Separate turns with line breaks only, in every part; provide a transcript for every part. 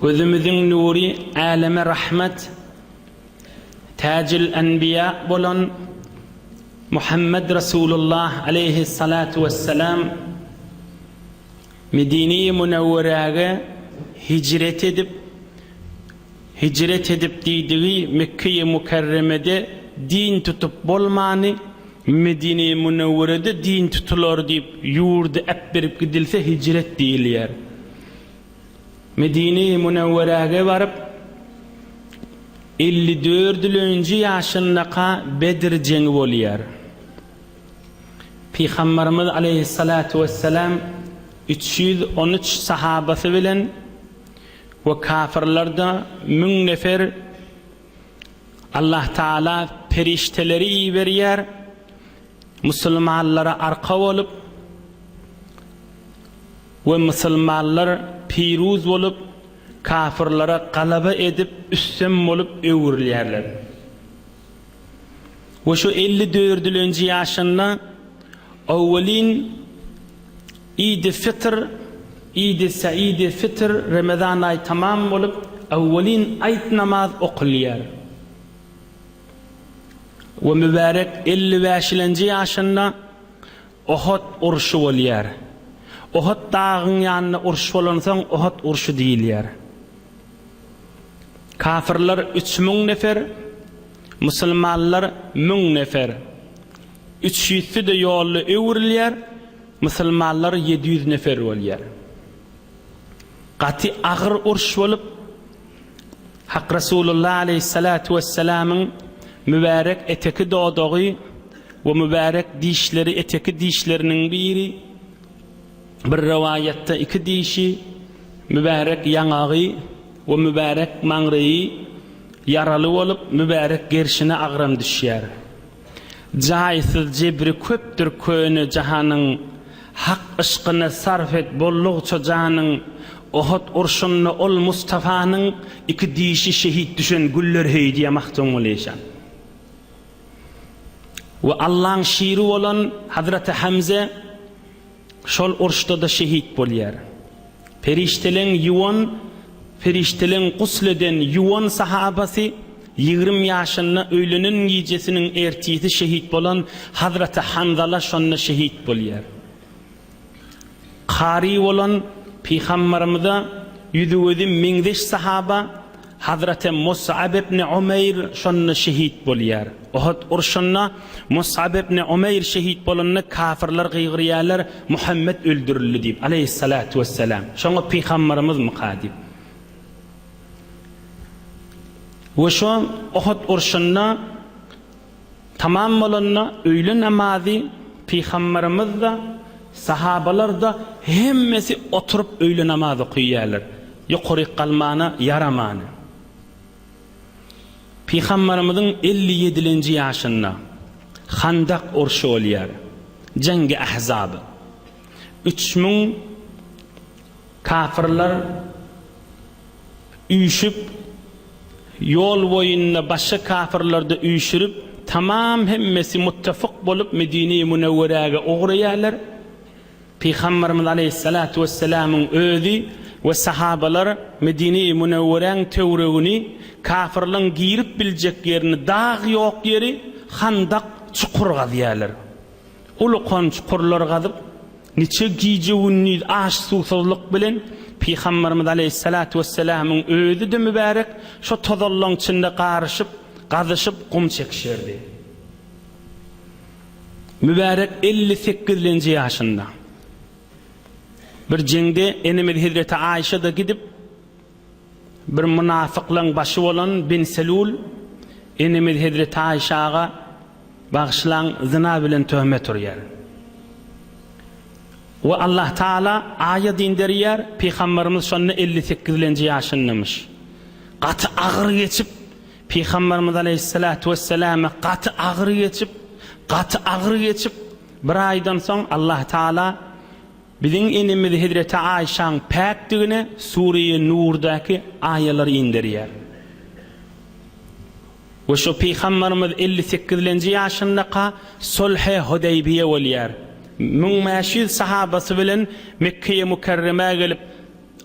Gözümiziň nury, äleme rahmet, Täjül Enbiýa bolan Muhammed Resulullah aleýhissalatu wessalam Medine-i Münewweräge hijret edip, hijret edip diýdigi Mekge-i Mükerremede din tutup bolmany, Medine-i Münewwerede din tutular diýip ýurdy äpberip gidilse hijret diýilýär. Medine-i Münewweräge baryp, 54-lenji ýaşyndaka Bedr jeňi bolýar. Pygamberimiz aleýhissalatu wessalam 313 sahabasy bilen we kafirler-de 1000 nefer Allah Taala perişdeleri iberýär, musulmanlara arka bolup we musulmanlar piruz bolup, kafirlere galaba edip, üstem bolup öwrülýärler. We şu 54-lenji ýaşynda owwelin Idi Fitr, Idi Saidi Fitr, Remezan aýy tamam bolup, awwelin aýt namaz okulýar. We mübärek 55-lenji ýaşynda Ohod urşy bolýar. Ohod dagyň ýanynda uruş bolansoň Ohod urşy diýilýär. Kafirler 3000 nefer, musulmanlar 1000 nefer. Üç ýüzsi-de ýolda öwrülýär, musulmanlar 700 nefer bolýar. Gaty agyr uruş bolup, Hak Resulullah aleýhissalatu wessalamyň mübärek eteki dodagy we mübärek dişleri eteki dişleriniň biri, bir rowaýatda iki dişi, mübärek ýaňagy we mübärek maňryýy ýaraly bolup, mübärek gerşine agram düşýär. Jaýsyz jebri köpdür köne jahanyň, Hak yşkyna sarf et boldugyça janyň, Ohut urşunda ol Mustafanyň Iki dişi şehit düşen güller heý diýýär Magtymguly şa. We Allaň şiri bolan Hazreti Hamze Şol uruşda-da şehit bolýar. Perişdeleň ýuwan, perişdeleň gusl eden ýuwan sahabasy, 20 ýaşynda öýlenen gijesiniň ertisi şehit bolan Hazreti Hanzala şonda şehit bolýar. Kary bolan Pygambarymyza ýüzi-gözi meňzeş sahaba Hazreti Mus'ab ibn Umeýr şonda şehit bolýar. Uhud urşunda Mus'ab ibn Umeýr şehit bolanda kafirler gygyrýarlar, Muhammet öldürildi diýip, aleýhissalatu wessalam. Şoňa pygambarymyzmyka diýip. We şo Uhud urşunda Tamam bolanda öýle namazy Pygamberimiz-de, sahabalar-da hemmesi oturyp öýle namaz okyýarlar. Ýokaryk galmana ýaramany. Pygamberimiziň 57-lenji ýaşynda Handak urşy bolýar. Jengi Ahzab. 3000 kafirler üýşüp, ýol boýunda başga kafirlerde üýşürip, tamam hemmesi muttafyk bolup Medine-i Münewweräge ugraýarlar. Pygamberimiz aleýhissalatu wessalamyň özi we sahabalar Medine-i Münewweräň töwregini, kafirleň girip biljek ýerini, dag ýok ýeri, handak, çukur gazýarlar. Ulukan çukurlar gazyp, niçe gije-gündiz aç-suwsuzlyk bilen Pygamberimiz aleýhissalatu wessalamyň özi-de mübärek şo tozanlaryň içinde garyşyp, gazyşyp gum çekişerdi. Mübärek 58-lenji ýaşynda bir jeňde enemiz hezreti Aýşa-da gidip, bir mynafyklaryň başy bolan Bin Selul enemiz hezreti Aýşaga Bagyşlaň zyna bilen töhmet urýar. We Allah Taala aýat inderýär, Pygamberimiz şonda 58-lenji ýaşyndamyş. Gaty agyr geçip, Pygamberimiz aleýhissalatu wesselama gaty agyr geçip, gaty agyr geçip, bir aýdan soň Allah Taala biziň enemiz Hezreti Aýşaň päkdigine Sure-i Nurdaky aýalary inderýär. We şo pygambarymyz 58-lenji ýaşyndaka Sulh-e Hudeýbiýe bolýar. 1500 sahabasy bilen Mekgeýe Mükerremä gelip,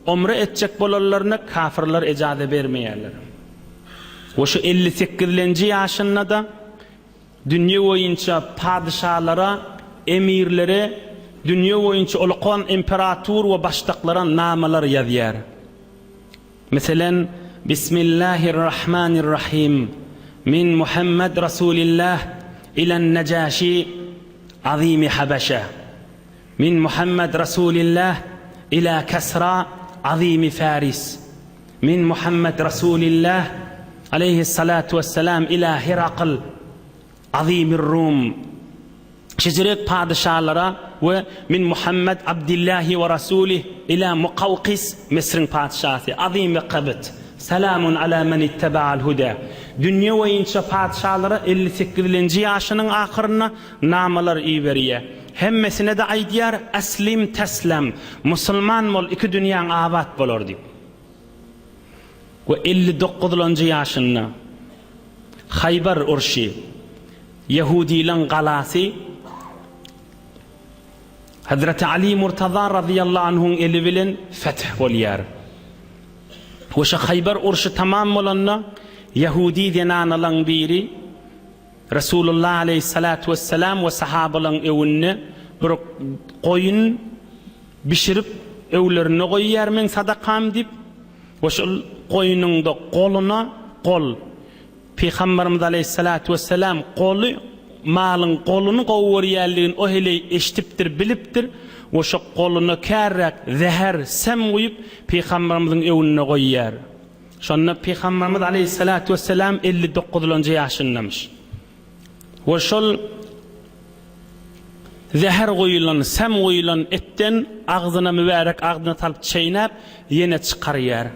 Omre etjek bolanlaryna kafyrlar ejaza bermeýärler. We şu 58-lenji ýaşynda-da dünýe boýunça padyşalara, emirlere, dünýe boýunça ulakan imperatur we başdaklara namalar ýazýar. Meselen, Bismillahirrahmanirrahim, Min Muhammed Rasulillah ilen Nejaşi azimi Habeşe. Min Muhammed Rasulillah ila Kesra azimi Faris. Min Muhammed Rasulillah aleýhissalatu wesselam ila Hirakl azimir Rum. Şejerek padyşalara we Min Muhammed Abdillahi we Rasulih ila Mukawkis Misriň patyşasy azimi Kybt. Salamun ala men itteba'al huda. Dünýe boýunça patyşalara 58-lenji ýaşynyň ahyrynda namalar iberýär. Hemmesine-de aýdýar, Eslim teslem, musulman bol, iki dünýäň abat bolar diýip. We 59-lanjy ýaşynda Haýbar urşy, ýehudileň galasy Hazreti Ali Murtaza razyýallahu anhuň eli bilen feth bolýar. We şo Haýbar urşy tamam bolanda ýehudi zenanalaň biri Resulullah aleýhissalatu wessalam we sahabalaň öwünde bir goýun bişirip öwlerinde goýýar meň sadakam diýip we şol goýnuňda goluna gol Pygamberimiz aleýhissalatu wessalam goly malyň goluny gowy görýänligini o heleý eşidipdir bilipdir we şo goluna kärräk zäher sem guýup Pygamberimiziň öwünde goýýar. Şonda Pygamberimiz aleýhissalatu wessalam 59-lanjy ýaşyndamyş. We şol zäher guýulan, sem guýulan etden agzyna mübärek agzyna salyp çeýnäp, ýene çykarýar.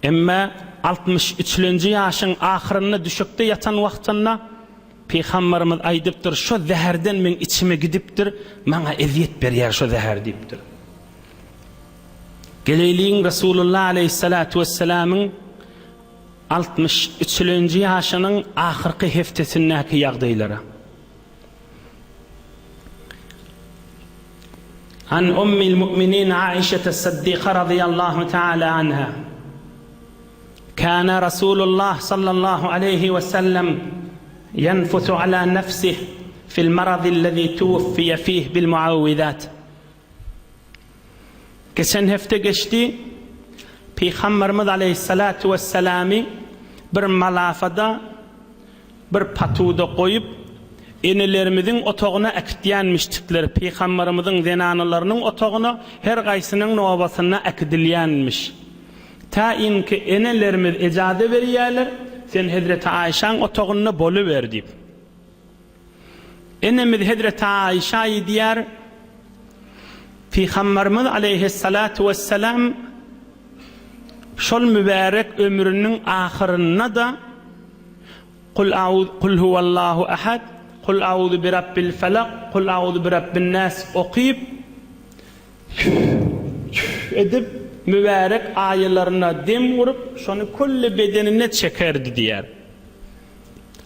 Emma 63-lenji ýaşyň ahyrynda düşekde ýatan wagtynda Pygamberimiz aýdypdyr, Şo zäherden meň içime gidipdir, maňa ezýet berýär şo zäher diýipdir. Geleýliň Resulullah aleýhissalatu wessalamyň 63-lenji ýaşynyň ahyrky heftesindäki ýagdaýlara. An ummil mu'minin Aişete Siddiqa radiyallahu ta'ala anha. Kana Rasulullah sallallahu aleýhi we sellem ýenfusu ala nefsih fil maradillezî tuwuffiye fih bil muawwizat. Geçen hepde geçdi, Pygamberimiz aleýhissalatu wesselamy bir malafada, bir patuwda goýup, enelerimiziň otagyna äkitýänmişdikler, Pygamberimiziň zenanalarynyň otagyna her gaýsynyň nobatynda äkidilýänmiş. Tä inki enelerimiz ejaza berýärler, sen hezreti Aýşaň otagynda boluber diýip. Enemiz hezreti Aişa aýdýar, Pygamberimiz aleýhissalatu wessalam şol mübärek ömrüniň ahyrynda-da Kul auz kul huwallahu ahad, kul auzu birabbil falak, kul auzu birabbin nas okyp, tüf edip, mübärek aýalaryna dem urup, şony külli bedenine çekerdi diýýär.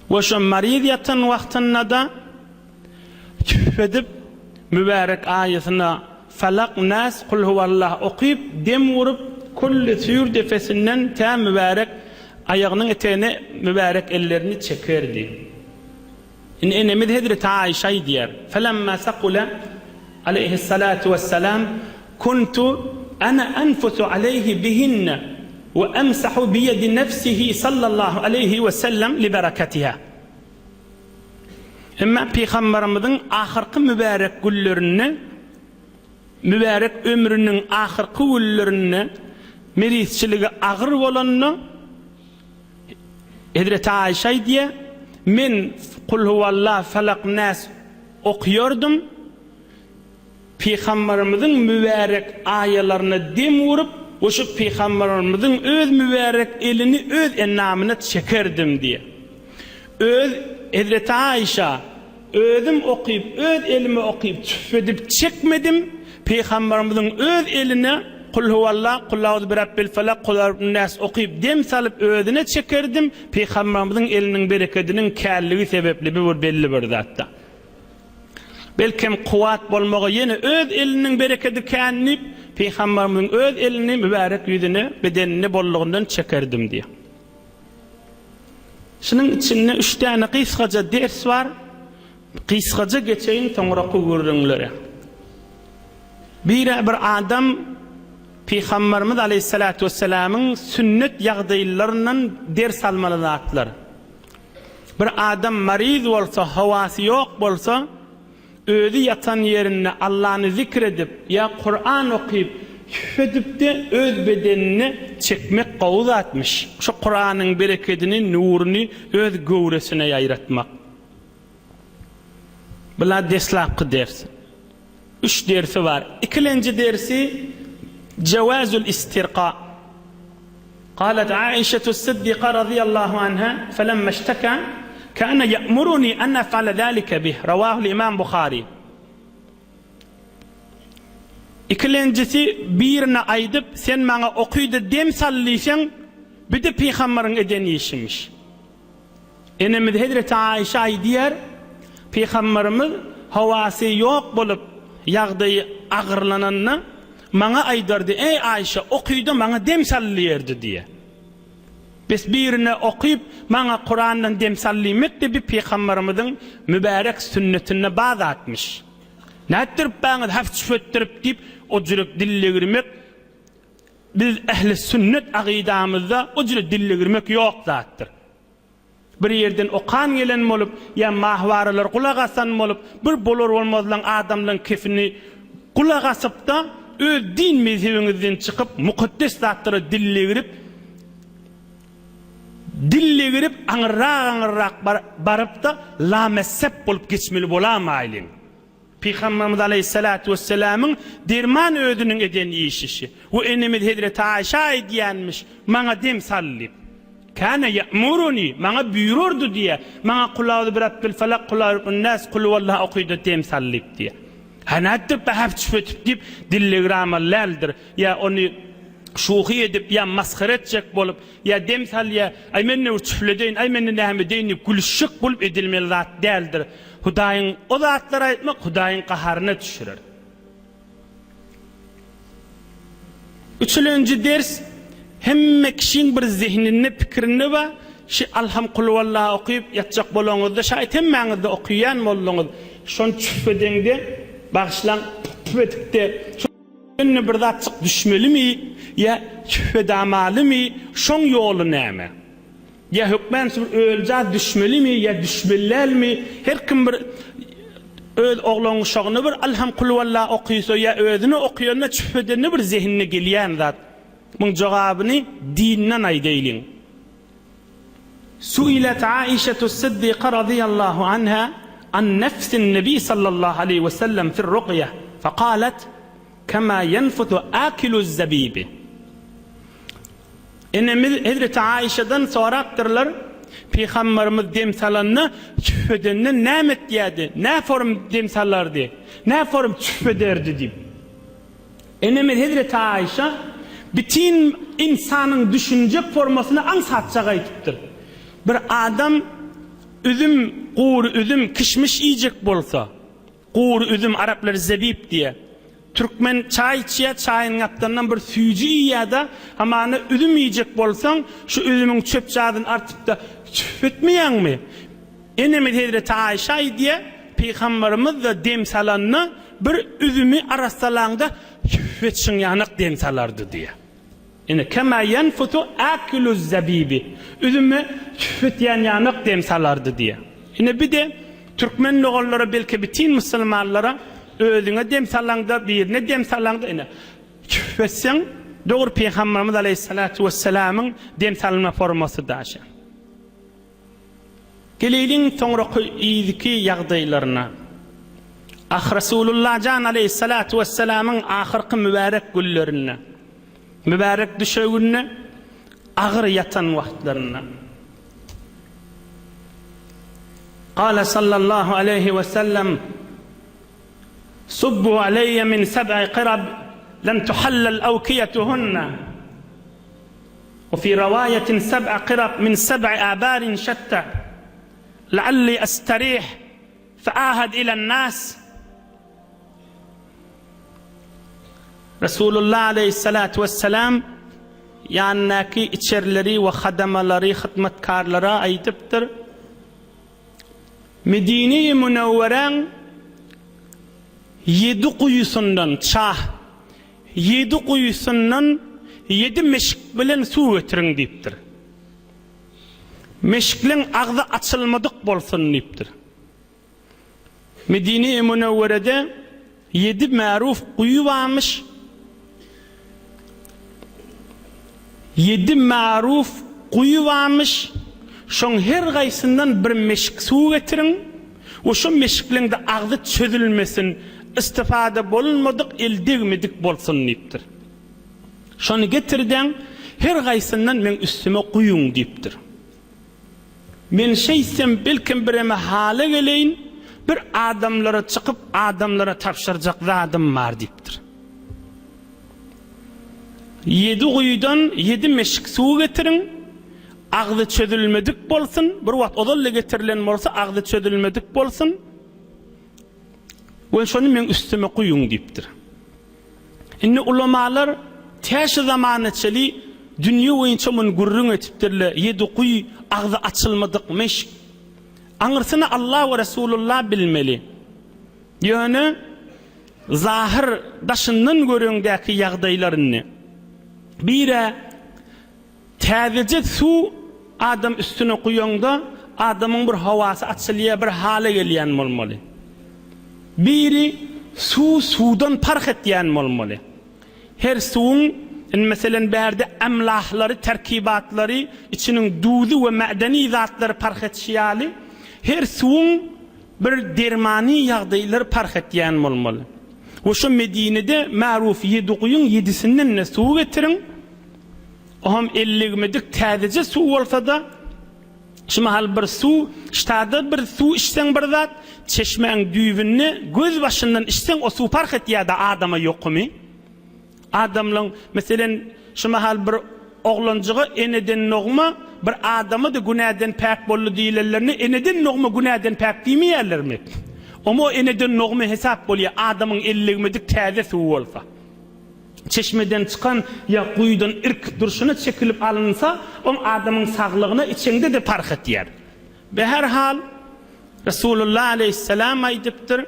We şo maryz ýatan wagtynda-da tüf edip, mübärek aýasyna Falak, Nas, Kulhuwallah okyp, dem urup, külli süýr depesinden tä mübärek aýagynyň etegine mübärek ellerini çekerdi. Indi enemiz hezreti Aişa aýdýar, Felemma sakula aleýhissalatu wessalam kuntu ana anfusu aleýhi bihinne we emsahu biýedi nefsihi sallallahu aleýhi we sellem liberakatiha. Emma Pygamberimiziň ahyrky mübärek günlerinde, mübärek ömrüniň ahyrky günlerinde merizçiligi agyr bolanda, Hezreti Aişa aýdýar, Men Kulhuwallah, Falak, Nas okuyardym. Pygamberimiziň mübärek aýalaryna dem urup we şu Pygamberimiziň öz mübärek elini öz endamyna çekerdim diýýär. Öz Hezreti Aişa, Özüm okyp, öz elime okyp, tüf edip çekmedim, Pygamberimiziň öz eline Kulhuwallah, Kulauzu birabbil felak, Kulauzu okyp dem salyp özüne çekerdim, Pygamberimiziň eliniň berekediniň källigi sebäpli bu bir belli bir zatda. Belkem kuwwat bolmagy ýene öz eliniň berekedi kän diýip, Pygamberimiziň öz elini mübärek ýüzüne, bedenine bollugyndan çekerdim diýýär. Şunuň içinde üç däne gysgaja ders bar. Gysgaja geçeýin soňraky gürrüňlere. Bire bir adam Pygamberimiz aleýhissalatu wessalamyň sünnet ýagdaýlaryndan ders almaly zatlar. Bir adam maryz bolsa, howasy ýok bolsa, özi ýatan ýerinde Allany zikr edip ýa Kuran okyp, hüfedip-de öz bedenine çekmek gowy zatmyş. Şu Kuranyň berekedini, nuruny öz göwresine ýaýratmak. Bula deslapky ders. Üç dersi bar. Ikilenji dersi Jawazul istirka. Galat Aişetu Siddiqa radiyallahu anha felemma işteka kana ya'muruni an af'ala zalika bih. Rawahul Imam Buhari. Ikilenjisi birine aýdyp sen maňa okyda dem sal diýseň, bir-de pygambaryň eden işimiş. Enemiz hezreti Aişe aýdýar, Pygamberimiz howasy ýok bolup, ýagdaýy agyrlananda, maňa aýdardy, Eý, Aişe, oky-da maňa dem sal diýerdi diýýär. Bes birine okyp, maňa Kurandan dem sal diýmek-de bi Pygamberimiziň mübärek sünnetinde bar zatmyş. Nätdirip baňyz haf-çüf etdirip diýip, o jürek dillegirmek, Biz ähli sünnet agydamyzda o jüre dillegirmek ýok zatdyr. Bir ýerden okan gelen bolup, ýa mahwaralar gulak asan bolup, bir bolar-bolmazlaň adamlaň kefini gulak asypda, öz din mezhebiňizden çykyp, mukaddes zatlara dillegirip, dillegirip aňyrrak-aňyrrak barypda lamessep bolup geçmeli bolamaýlyň. Pygamberimiz aleýhissalatu wessalamyň derman özüniň eden işişi we enemiz hezreti Aýşa aýdýanmyş, Maňa dem sal diýip. Kâne ýe'muruni, maňa buýrardy diýýär. Maňa Kul auzu birabbil falak, kul auzu birabbin nas, kul huwallah oky-da dem sal diýip diýýär. Hä nätdirip bähäp-çüp etip diýip dillegir amal däldir. Ýa ony şuhy edip ýa masgara etjek bolup, ýa dem salýar, aý men-de bir çüfledeýin, aý men-de näme edeýin diýip gülüşjek bolup edilmeli zat däldir. Hudaýyň o zatlary aýtmak Hudaýyň gaharyna düşürer. Üçülenji ders, hemme kişiň bir zehninde, pikirinde bar, şi Alham Kulwalla okyp ýatjak bolaňyzda, şaýat hemmäňizde okyýan bolduňyz, şony çüf edeňde, bagyşlaň, püf edipde, şonda bir zatjyk düşmelimi ýa çüf edamalymy, şoň ýoly näme? Ýa hökmän şu bir ölja düşmelimi ýa düşmeli dälmi, her kim bir öz oglan-uşagyna bir Alham kulwalla okysa ýa özüne okýanda çüp edende bir zehinine gelýän zat. Muň jogabyny dinden aýdaýlyň. Suilet Aişetu Siddiqa razyýallahu anha an nefsin Nebi sallallahu aleýhi we sellem fir ruqýe fekalet kema ýenfutu akiluz zebibi. Enemiz hezreti Aişadan sorapdyrlar, Pygamberimiz dem salanda, çüf edende näme etýärdi, näforum dem salardy, näforum çüf ederdi diýip. Enemiz hezreti Aişa bitin ynsanyň düşünjek formasyny aňsatjak aýdypdyr. Bir adam üzüm, gury üzüm, kişmiş iýjek bolsa, Gury üzüm, araplar zebib diýýär. Türkmen çaý içýär, çaýynyň gapdalyndan bir süýji iýýär-de, hamana üzüm iýjek bolsaň, şu üzümiň çöpjazyny artyp-da, çüf etmeýäňmi? Enemiz hezreti Aýşa aýdýar, Pygamberimiz-de dem salanda, bir üzümi arassalaňda, çüf etşiň ýanak dem salardy diýýär. Ine, kema ýenfutu akiluz zabibi, üzüme tüfetýän ýanak dem salardy diýýär. Ine, bir-de türkmen doganlara, belki bütin musulmanlara özüňe dem salaňda, birine dem salaňda, ine, tüfetseň, dogry Pygamberimiz aleýhissalatu wessalamyň dem salma formasy daşy. Geleýliň soňraky yzky ýagdaýlaryna. Ah, Resulullah jan aleýhissalatu wessalamyň ahyrky mübärek günlerinde, mübärek düşeginde agyr ýatan wagtlarynda. Gala sallallahu aleýhi wesellem, Subbu aleýe min seb'i qirab lem tuhallal awkiýetuhunna. Wa fi rawaýatin seb'a qirab min seb'i abarin şetta lealli estarih fe ahad ilen nas. Resulullah aleýhissalatu wessalam ýanyndaky içerileri we hadamalary, hyzmatkarlara aýdypdyr, Medine-i Münewweräň ýedi guýusyndan, çah, ýedi guýusyndan ýedi meşik bilen suw getiriň diýipdir. Meşikleň agzy açylmadyk bolsun diýipdir. Medine-i Münewwerede ýedi märuf guýy barmyş. Ýedi märuf guýy barmyş. Şoň her gaýsyndan bir meşik suw getiriň we şo meşikleň-de agzy çözülmesin, istifada bolunmadyk, el degmedik bolsun diýipdir. Şony getirdeň, her gaýsyndan meň üstüme guýuň diýipdir. Men şeýtsem, belkem bireme hala geleýin, bir adamlara çykyp, adamlara tabşyrjak zadym bar diýipdir. Ýedi guýudan ýedi meşik suw getiriň, agzy çözülmedik bolsun, bir wagt ozal-da getirilen bolsa, agzy çözülmedik bolsun we şony meň üstüme guýuň diýipdir. Indi ulamalar tä şu zamana çeli dünýe boýunça muny gürrüň etipdirler, ýedi guýy, agzy açylmadyk meşk. Aňyrsyny Allah we Resulullah bilmeli. Ýöne zahyr daşyndan göreňdäki ýagdaýlar indi. Birä Täzeje suw adam üstüne guýaňda adamyň bir howasy açylýar, bir hala gelýän bolmaly. Biri suw suwdan parh etýän bolmaly. Her suwuň, indi meselem bärde emlahlary, terkibatlary, içiniň duzy we mädeni zatlary parh etişi ýaly, her suwuň bir dermany ýagdaýlary parh etýän bolmaly. We şo Medinede maruf ýedi guýyň ýedisinden-de suw getiriň. Oňam ellegmedik täzeje suw bolsa-da, şu mahal bir suw, ştada bir suw içseň bir zat, çeşmäň düýbünde göz başyndan içseň o suw parh etýär-de adama ýokumy. Adamlaň, meselen, şu mahal bir oglanjyga eneden nogma, bir adama-da günäden päk boldy diýilenlerinde eneden nogma günäden päk diýmeýärlermi? Oňa o eneden nogma hesap bolýar, adamyň ellegmedik täze suwy bolsa. Çeşmeden çykan ýa guýudan irkip durşuna çekilip alynsa, oň adamyň saglygyna içeňde-de parh etýär. Beherhal, Resulullah aleýhissalam aýdypdyr,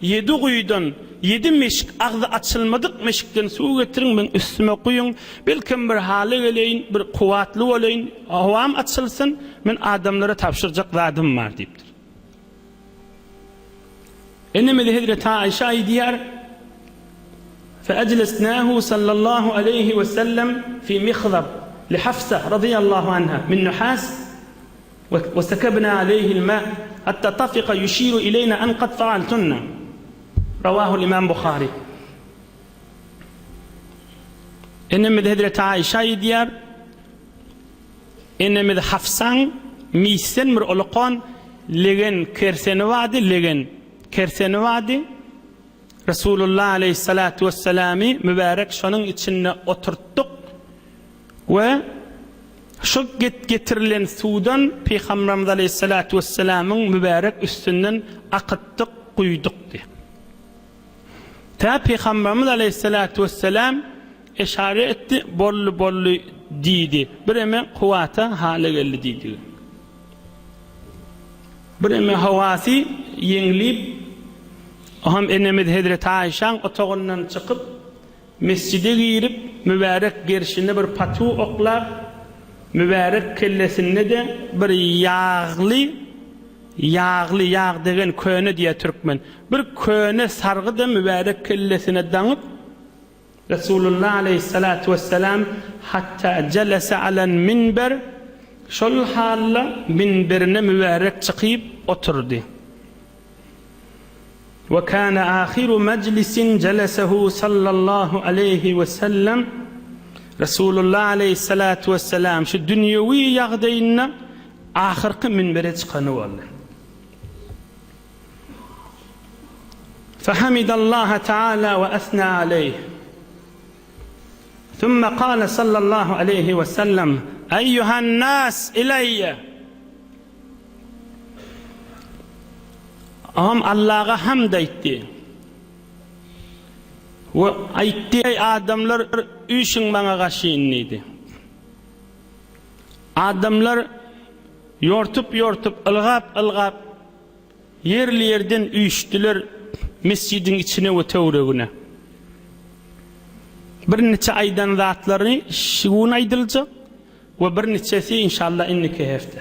Ýedi guýudan, ýedi meşik, agzy açylmadyk meşikden suw getiriň, meň üstüme guýuň, belkem bir hala geleýin, bir kuwwatly bolaýyn, howam açylsyn, men adamlara tabşyrjak zadym bar diýipdir. Enemiz hezreti Aişe aýdýar, Feejlesnahu sallallahu aleýhi we sellem fi mihzab li Hafsa radiyallahu anha min nuhas we sekebna aleýhil ma hatta tafika yuşiru ileýna an kad faaltunna. Rawahul Imam Buhari. Enemiz hezreti Aişe aýdýar, Enemiz Hafsaň misden bir ulakan legen kerseni bardy, legen kerseni bardy. Resulullah aleýhissalatu wesselamy mübärek şonuň içinde oturtdyk we şu getirilen suwdan Pygamberimiz aleýhissalatu wesselamyň mübärek üstünden akytdyk, guýduk diýýär. Tä Pygamberimiz aleýhissalatu wesselam eşare etdi, boldy, boldy diýdi. Bireme kuwwata hala geldi diýdigi. Bireme howasy ýeňlip, o hem enemiz hezreti Aýşaň otagyndan çykyp, mesjide girip, mübärek gerşine bir patu oklap, mübärek kellesinde-de bir ýagly, Ýagly, ýag degen köne diýýär türkmen. Bir köne sargy-da mübärek kellesine daňyp, Resulullah aleýhissalatu wessalam hatta jelese alel minber, şol halda minberine mübärek çykyp oturdy. We kana ahiru mejlisin jelesehu sallallahu aleýhi wesellem, Resulullah aleýhissalatu wessalam şu dünýewi ýagdaýynda Ahyrky münbere çykany boldy. Fehamidallaha taala we esna aleýh. Sümme kale sallallahu aleýhi we sellem, Eýýuhan nas ileýye. Oňam Allaha hamd aýtdy. We aýtdy, Eý adamlar, üýşüň maňa gaşyn diýdi. Adamlar ýortup-ýortup, ylgap-ylgap, ýerli-ýerden üýşdüler mesjidiň içine we töweregine. Birniçe aýdan zatlary şu gün aýdyljak we birniçesi inşallah indiki hepde.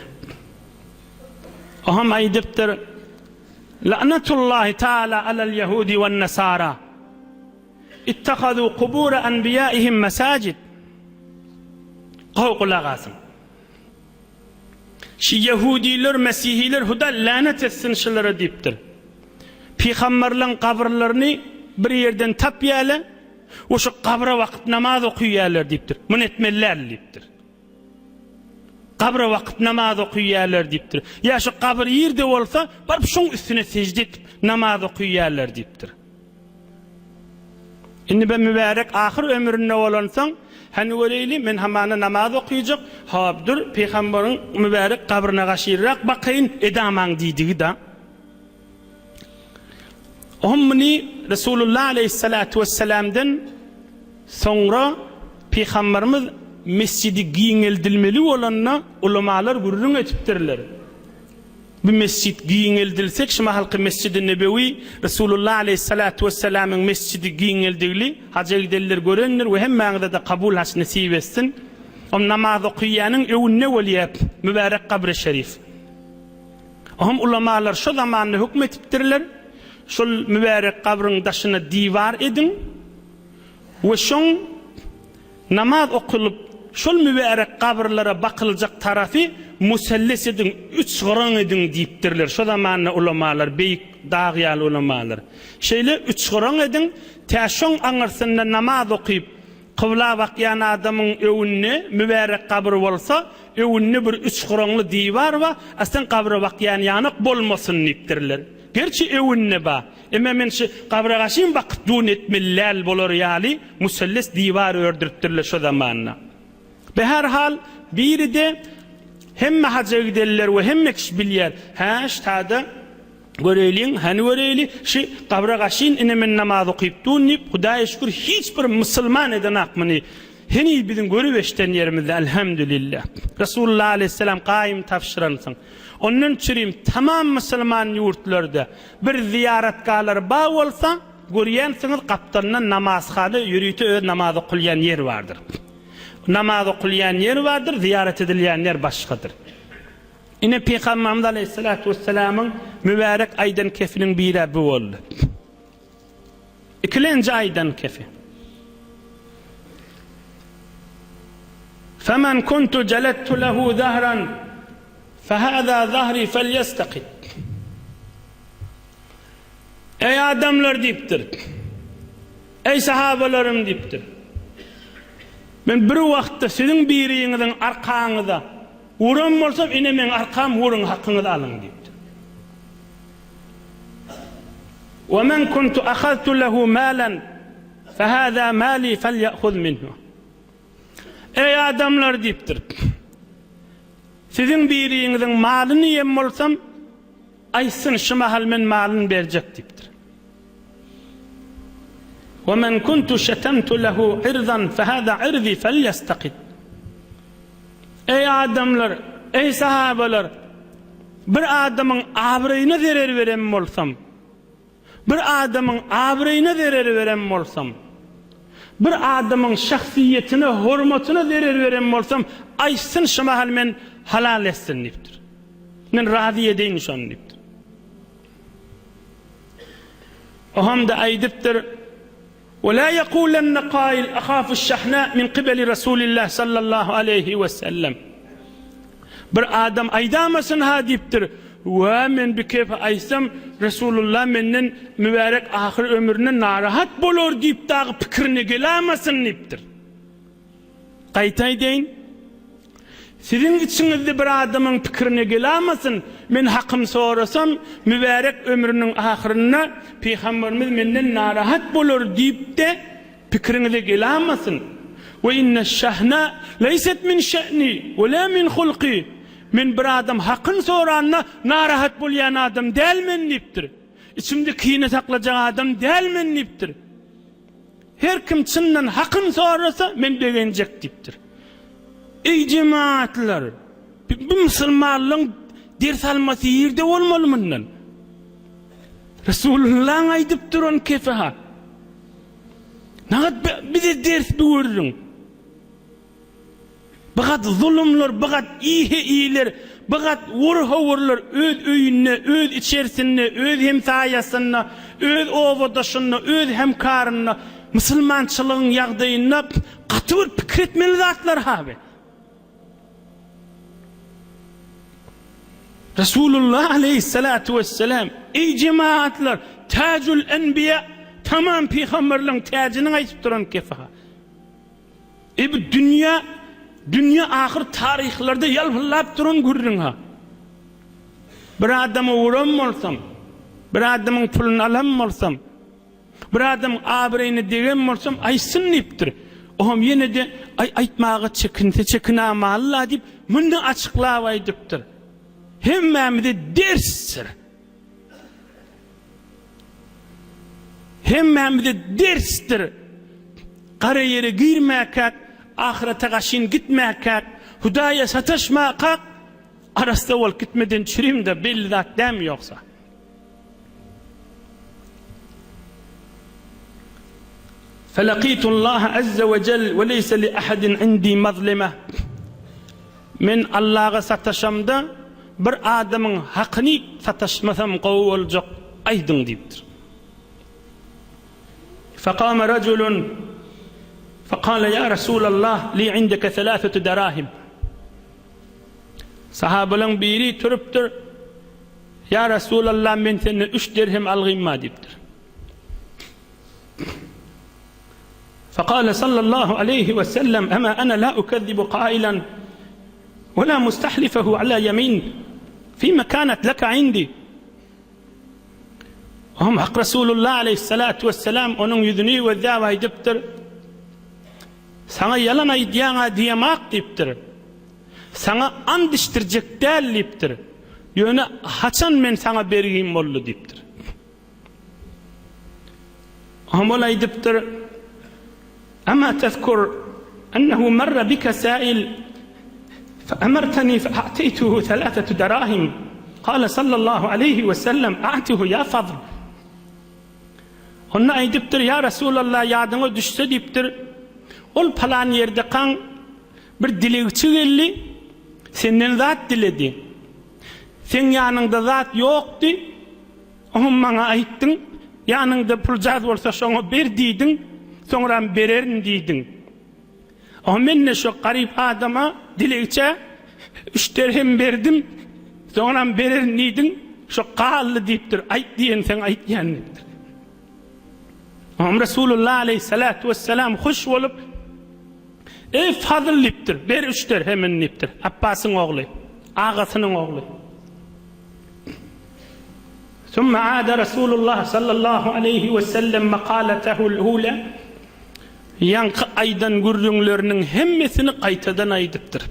O hem aýdypdyr, La'natullahi taala alal ýahudi wen nasara. Ittehadu kubura anbiýaihim mesajid. Gowy gulak asyň. Şu ýehudiler, mesihiler Huda länet etsin şulara diýipdir. Pygamberleň gabyrlaryny bir ýerden tapýarlar we şu gabra bakyp namaz okaýarlar diýipdir. Muny etmeli däl diýipdir. Gabra bakyp namaz okaýarlar diýipdir. Ýa şu gabyr ýerde bolsa, baryp şoň üstüne sežde edip namaz okaýarlar diýipdir. Indi be mübärek ahyr ömründe bolansoň, hany göreýli, men hamana namaz okyjak, hop, dur, pygambaryň mübärek gabryna gaşyrrak bakaýyn, edamaň diýdigi-da. Ohm muny Resulullah aleýhissalatu wessalamdan soňra pygambarymyz mesjidi giňeldilmeli bolanda ulamalar gürrüň edipdirler. Bu mesjit giňeldilsek şu mahalky Mesjidi Nebewi Resulullah aleýhissalatu wessalamyň mesjidi giňeldigli haja gidenler görendir we hemmäňize-de kabul haç nesip etsin. Om namaz okyýanyň öwünde bolýar mübärek kabri şerif. Ohm ulamalar şo zamanda höküm etipdirler, şol mübärek gabryň daşyna diwar ediň we şoň Namaz okylyp, şol mübärek gabyrlara bakyljak tarapy muselles ediň, üçgyraň ediň diýipdirler şo zamanda ulamalar, beýik dag ýaly ulamalar. Şeýle üçgyraň ediň, tä şoň aňyrsynda namaz okyp, kybla bakýan adamyň öwünde mübärek gabyr bolsa, öwünde bir üçgyraňly diwar bar, a sen gabra bakýan ýanak bolmasyn diýipdirler. Gerçi öwünde bar. Emma men şu gabra gaşyn bakyp dun etmeli däl bolar ýaly muselles diwar ördüripdirler şo zamanda. Be her hal biri-de hemme haja gidenler we hemme kişi bilýär. Hä ştada göreýliň, hany göreýli, şu gabra gaşyn ine men namaz okyp dun diýip, Hudaýa şükür hiç bir musulman edenak muny. Heniz biziň görüp eşiden ýerimizde Elhamdülillah. Resulullah aleýhissalam gaýym tabşyransyň. Ondan çürim tamam musulman ýurtlarda Bir zyýaratgahlary bar bolsa, görýänsiňiz gapdalynda namazhana ýörite öz namaz okulýan ýer bardyr. Namaz okulýan ýer bardyr, zyýarat edilýän ýer başgadyr. Ine Pygamberimiz aleýhissalatu wessalamyň mübärek aýdan kefiniň biri bu boldy. Ikilenji aýdan kefi. Femen kuntu jelettu lehu zahran fehâzâ zahri felyestakid. Eý adamlar diýipdir. Eý sahabalarym diýipdir. Men bir wagtda siziň biriňiziň arkaňyza uran bolsam, ine meň arkam uruň hakyňyzy alyň diýipdir. Ve men kuntu ahaztu lehu malen fehâzâ mâlî felye'huz minhu. Eý adamlar diýipdir. Siziň biriňiziň malyny iýen bolsam, aýtsyn şu mahal men malyny berjek diýipdir. Ve men kuntu şetemtu lehu irzan fehâzâ irzî felyestakid. Eý adamlar, eý sahabalar, bir adamyň abraýyna zerer beren bolsam, bir adamyň abraýyna zerer beren bolsam, bir adamyň şahsyýetine, hormatyna zerer beren bolsam, aýtsyn şu mahal men halal etsin diýipdir. Men razy edeýin şony diýipdir. O hem-de aýdypdyr, Ve la yekulenne kail ahafu's şahna min kibeli Resulillah sallallahu aleýhi we sellem. Bir adam aýdamasyn ha diýipdir, Wä men bi kepi aýtsam, Resulullah menden mübärek ahyr ömründe narahat bolar diýip dagy pikirine gelamasyn diýipdir. Gaýta aýdaýyn. Siziň içiňizde bir adamyň pikirine gelamasyn, men hakym sorasam, mübärek ömrüniň ahyrynda Pygamberimiz menden narahat bolar diýip-de pikiriňize gelamasyn. We inne şahna leýset min şe'ni we la min hulki. Men bir adam hakyny soranda narahat bolýan adam däl men diýipdir. Içimde kine saklajak adam däl men diýipdir. Her kim çyndan hakyny sorasa, men begenjek diýipdir. Eý jemagatlar, bu musulmanlaryň ders almasy ýerde bolmaly mundan. Resulullaň aýdyp duran kefi-ha. Nagat bize ders bu gürrüň. Bigat zulumlar, bigat iýhe-iýler, bigat wur-howurlar öz öýünde, öz içerisinde, öz hemsaýasynda, öz obadaşynda, öz hemkarynda, musulmançylygyň ýagdaýynda gaty bir pikir etmeli zatlar haby. Resulullah aleýhissalatu wesselam, Eý jemagatlar, Täjül Enbiýa, tamam pygamberleriň täjiniň aýdyp duran kefi-ha. E bu dünýä dünýä ahyr taryhlarda ýalpyldap duran gürrüň-ha. Bir adamy uran bolsam, bir adamyň puluny alan bolsam, bir adamyň abraýyna degen bolsam aýtsyn diýipdir. Oňam ýene-de aý aýtmaga çekinse çekinamaly-la diýip, muny açyklap aýdypdyr. Hemmämize dersdir. Hemmämize dersdir. Gara ýere girmäkäk, ahyrete gaşyn gitmäkäk, Hudaýa sataşmakak, arassa bolup gitmeden çürim-de belli zat dämi ýogsa? Felakitu-llaha azza we jel we leýse li ahadin indi mazlema. Men Allaga sataşamda bir adamyň hakyny sataşmasam gowy boljak, aýdyň diýipdir. Fekame rajulun fekale ýa Resulallah li indeke selâsetu derahim. Sahabalaň biri turupdyr, Ýa Resulallah men senden üç derhem algym-a diýipdir. Fekale sallallahu aleýhi we sellem ema ene la ukezzibu kailan we la mustahlifehu ala ýemin fime kanet leke indi. Oňam Hak Resulullah aleýhissalatu wesselam onuň ýüzüni gözläp aýdypdyr. Saňa ýalan aýdýaň-a diýemak diýipdir. Saňa and içdirjek däl diýipdir. Ýöne haçan men saňa bergim boldy diýipdir. Oňam ol aýdypdyr, Ama tezkur ennehu marra bike sail fe emerteni fe a'teýtuhu thalatatu derahim kale sallallahu aleýhi we sellem a'tihu ýa Fadl. Onda aýdypdyr, Ýa Resulallah ýadyňa düşse diýipdir, ol palan ýerdekaň bir dilegçi geldi, senden zat diledi. Seň ýanyňda zat ýokdy, Oňam maňa aýtdyň, ýanyňda puljaz bolsa şoňa ber diýdiň, soňram bererin diýdiň. Oňa men-de şo garyp adama, dilegçä üç derhem berdim, soňram bererin diýdiň, şo galdy diýipdir, aýt diýenseň aýtýan diýipdir. Oňam Resulullah aleýhissalatu wessalam hoş bolup, Eý Fazl diýipdir, ber üç derhemini diýipdir. Apbasyň ogly, agasynyň ogly. Summa aada Rasulullah sallallahu aleýhi we sellem makaletehul ula Ýaňky aýdan gürrüňleriniň hemmesini gaýtadan aýdypdyr.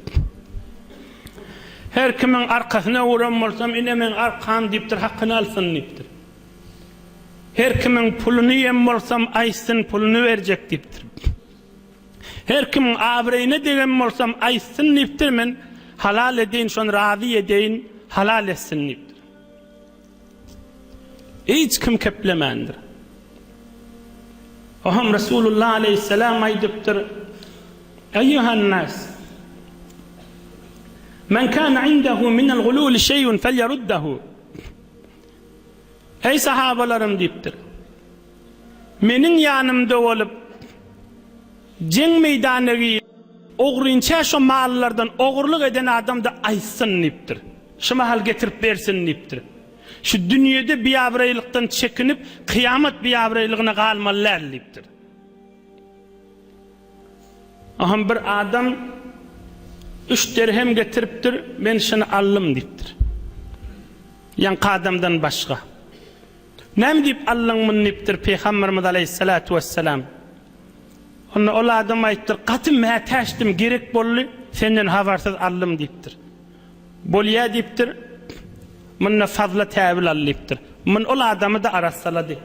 Her kimiň arkasyna uran bolsam, ine meň arkam diýipdir, hakyny alsyn diýipdir. Her kimiň puluny iýen bolsam, aýtsyn, puluny berjek diýipdir. Her kimiň abraýyna degen bolsam aýtsyn diýipdir, men halal edeýin, şony razy edeýin, halal etsin diýipdir. Hiç kim keplemändir. Oňam Resulullah aleýhissalam aýdypdyr, Eýýuhan-nas, men kana indehu minel gululi şeýun felýeruddehu. Eý sahabalarym diýipdir. Meniň ýanymda bolup, jeň meýdanyna girip, ogrynça şo mallardan ogurlyk eden adam-da aýtsyn diýipdir. Şu mahal getirip bersin diýipdir. Şu dünýede biabraýlykdan çekinip, kyýamat biabraýlygyna galmaly däl diýipdir. Aham bir adam üç derhem getiripdir, men şuny aldym diýipdir. Ýaňky adamdan başga. Näme diýip aldyň muny diýipdir Pygamberimiz aleýhissalatu wessalam. Onda ol adam aýdypdyr, gaty mätäçdim, gerek boldy, senden habarsyz aldym diýipdir. Bolýa diýipdir, munda fazla täwil al diýipdir. Mun ol adamy-da arassalady.